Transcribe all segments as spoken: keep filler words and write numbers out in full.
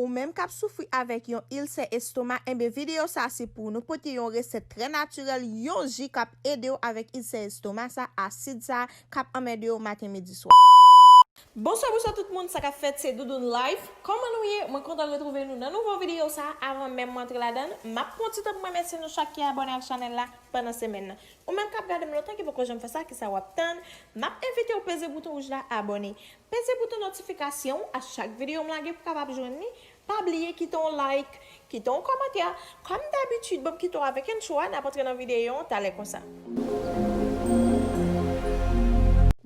Ou menm k ap soufri avèk yon ilsè estoma, enben videyo sa se pou ou. Nou pote yon resèt trè natirèl, yon ji k ap ede w avèk ilsè estoma sa, asid sa k ap anmède w maten, midi, swa. Bonswa, bonswa tout moun, sa k ap fèt, se Doudoune Life. Kòman nou ye? Mwen kontan retwouve nou nan nouvo videyo sa. Avan menm mwen antre ladan l, m ap pran ti tan pou m remèsye nou chak ki abòne ak chanèl la pandan semèn nan. Ou menm k ap gade m lontan ki poko janm fè sa, kisa w ap tann? M ap envite w peze bouton wouj la, abòne. Peze bouton notifikasyon a chak videyo m lage pou w kapab jwenn li. Pa bliye kite yon like, kite yon kòmantè. Kòm dabitid, ban m kite w avèk entwo a, n ap antre nan videyo an talè konsa.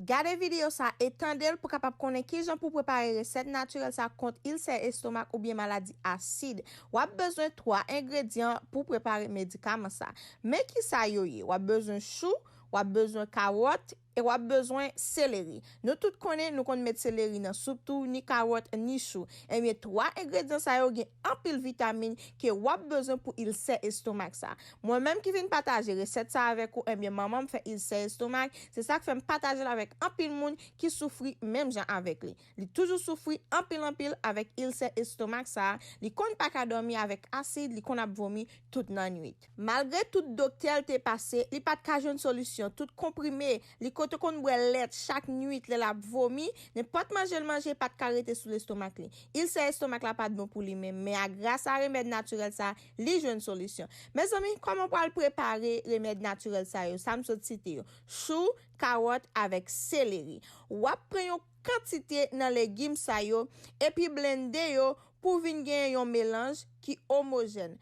Gade videyo sa e tande l pou w kapab konnen kijan pou w prepare resèt natirèl sa kont ilsè estomak oubyen maladi asid. W ap bezwen twa engredyan pou w prepare medikaman sa. Men kisa yo ye? W ap bezwen chou, w ap bezwen kawòt, e w ap bezwen seleri. Nou tout konnen, nou konn met seleri nan soup tou, ni kawòt, ni chou. Ebyen, twa engredyan sa yo gen anpil vitamin ke w ap bezwen pou ilsè estomak sa. Mwen menm ki vin pataje resèt sa avèk ou, ebyen, manman m fè ilsè estomak, se sa k fè m pataje l avèk anpil moun ki soufri menm jan avèk li. Li toujou soufri anpil, anpil avèk ilsè estomak sa. Li konn pa ka dòmi avèk asid, li konn ap vomi tout nan nwit. Malgre tout doktè l te pase, li pa t ka jwenn solisyon. Tout konprime, li kote konn bwè lèt chak nwit lè l ap vomi, nenpòt manje l manje pa t ka rete sou lestomak li. Ilsè estomak la pa t bon pou li menm, men a gras a remèd natirèl sa, li jwenn solisyon. Mezanmi, kòman w pral prepare remèd natirèl sa yo? Sa m sot site yo. Chou, kawòt avèk seleri. W ap pran yon kantite nan legim sa yo, epi blende yo pou vin gen yon melanj ki omojèn.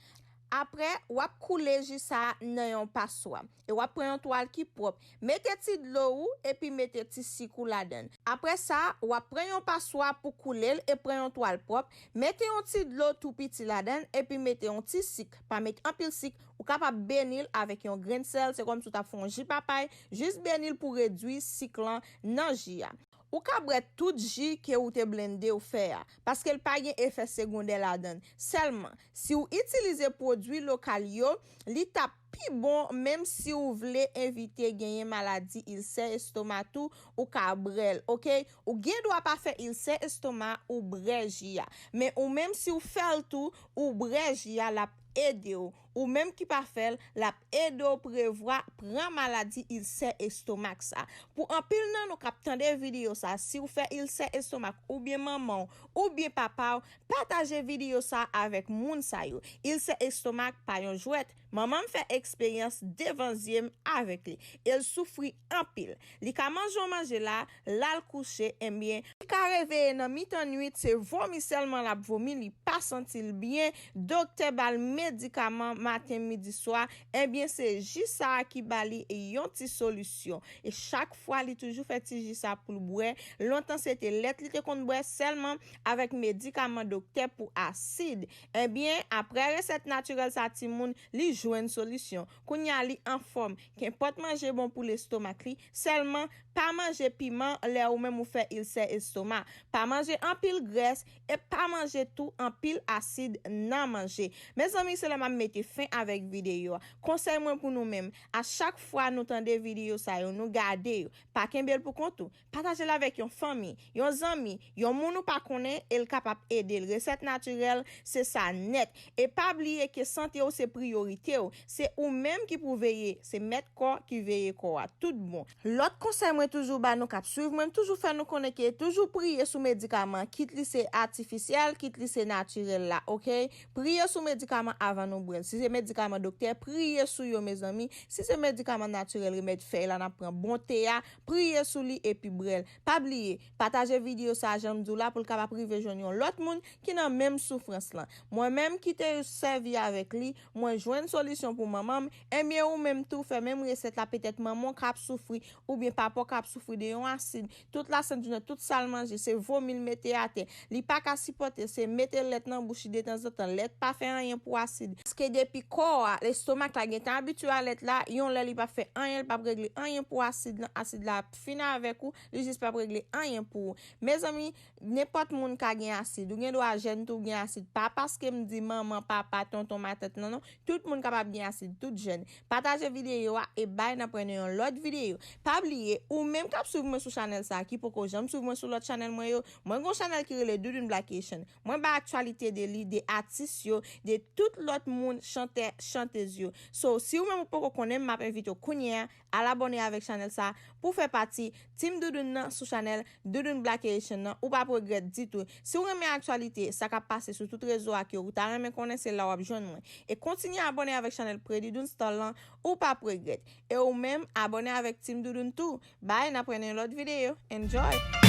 Apre, w ap koule ji sa a nan yon paswa. E w ap pran yon twal ki pwòp. Mete ti dlo ou, epi mete ti sik ou ladan l. Apre sa, w ap pran yon paswa pou koule l e pran yon twal pwòp. Mete yon ti dlo tou piti ladan l, epi mete yon ti sik. Pa met anpil sik. Ou kapab beni l avèk yon grenn sèl, se kòmsi w t ap fè yon ji papay. Jis beni l pou redui sik lan nan ji a. Ou ka bwè tout ji ke ou te blende ou fè a, paske l pa gen efè segondè ladan l. Sèlman, si w itilize pwodui lokal yo, li t ap pi bon, menm si w vle evite genyen maladi ilsè estoma tou, ou ka bwè l, oke? Ou gen dwa pa fè ilsè estoma ou bwè ji a. Men ou menm si w fè l tou, ou bwè ji a, l ap ede w. Ou menm ki pa fè l, l ap ede w prevwa pran maladi ilsè estomak sa. Pou anpil nan nou k ap tande videyo sa, si w fè ilsè estomak oubyen manman w, oubyen papa w, pataje videyo sa avèk moun sa yo. Ilsè estomak pa yon jwèt. Manman m fè eksperyans devan zye m avèk li. E l soufri anpil. Li ka manje yon manje la, l al kouche, ebyen, li ka reveye nan mitan nwit, se vomi sèlman l ap vomi, li pa santi l byen. Doktè ba l medikaman maten, midi, swa, ebyen, se ji sa a ki ba li yon ti solisyon. E chak fwa, li toujou fè ti ji sa pou l bwè. Lontan, se te lèt li te konn bwè sèlman avèk medikaman doktè pou asid. Ebyen, aprè resèt natirèl sa, timoun, li jwenn solisyon. Kounye a, li anfòm. Kenpòt manje bon pou lestomak li, sèlman pa manje piman lè ou menm ou fè ilsè estoma. Pa manje anpil grès e pa manje tou anpil asid nan manje. Mezanmi, se la m ap mete fen avèk videyo a. Konsèy mwen pou nou menm, a chak fwa nou tande videyo sa yo, nou gade yo, pa kenbe l pou kont ou. Pataje l avèk yon fanmi, yon zanmi, yon moun ou pa konnen e l kapab ede l. Resèt natirèl, se sa nèt. E pa bliye ke sante w se priyorite w. Se ou menm ki pou veye, se mèt kò ki veye kò a. Tout bon. Lòt konsèy mwen toujou ba nou k ap swiv mwen, m toujou fè nou konnen ke toujou priye sou medikaman, kit li se atifisyèl, kit li se natirèl la, oke? Priye sou medikaman avan nou bwè l. Si se medikaman doktè, priye sou yo, mezanmi. Si se medikaman natirèl, remèd fèy la, n ap pran bon te a, priye sou li epi bwè l. Pa bliye, pataje videyo sa a, jan m di w la, pou l kapab rive jwenn yon lòt moun ki nan menm soufrans lan. Mwen menm ki te sèvi avèk li, mwen jwenn solisyon pou manman m, ebyen ou menm tou fè menm resèt la, petèt manman w k ap soufri, oubyen papa w k ap soufri de yon asid, tout lasent jounen, tout sa l manje, se vomi l mete atè, li pa ka sipòte, se mete lèt nan bouch li detanzantan, lèt pa fè anyen pou asid. Paske Epi kò a, lestomak la gentan abitye a lèt la, yon lè li p ap fè anyen, li p ap regle anyen pou asid lan, asid la ap fin avèk ou, li jis p ap regle anyen pou ou. Mezanmi, nenpòt moun ka gen asid. Ou gen dwa jèn tou, gen asid. Pa paske m di manman, papa, tonton, matant, non, non. Tout moun kapab gen asid, tout jèn. Pataje videyo a e bye, n ap wè nan yon lòt videyo. Pa bliye, ou menm k ap swiv mwen sou chanèl sa a, ki poko janm swiv mwen sou lòt chanèl mwen yo, mwen gen yon chanèl ki rele Doudoune Black Haitian. Mwen bay aktyalite de li, de atis yo, de tout lòt moun, chantè, chantez yo. So, si ou menm ou poko konnen m, m ap envite w kounye a, al abòne avèk chanèl sa a pou fè pati Team Doudoune nan sou chanèl Doudoune Black Haitian nan. Ou p ap regrèt ditou. Si w renmen aktyalite, sa k ap pase sou tout rezo ak yo, ou ta renmen konnen, se la w ap jwenn mwen. E kontinye abòne avèk chanèl Predidoune Star lan, ou p ap regrèt. E ou menm, abòne avèk Team Doudoune tou. Bye, n ap wè nan yon lòt videyo. Enjoy!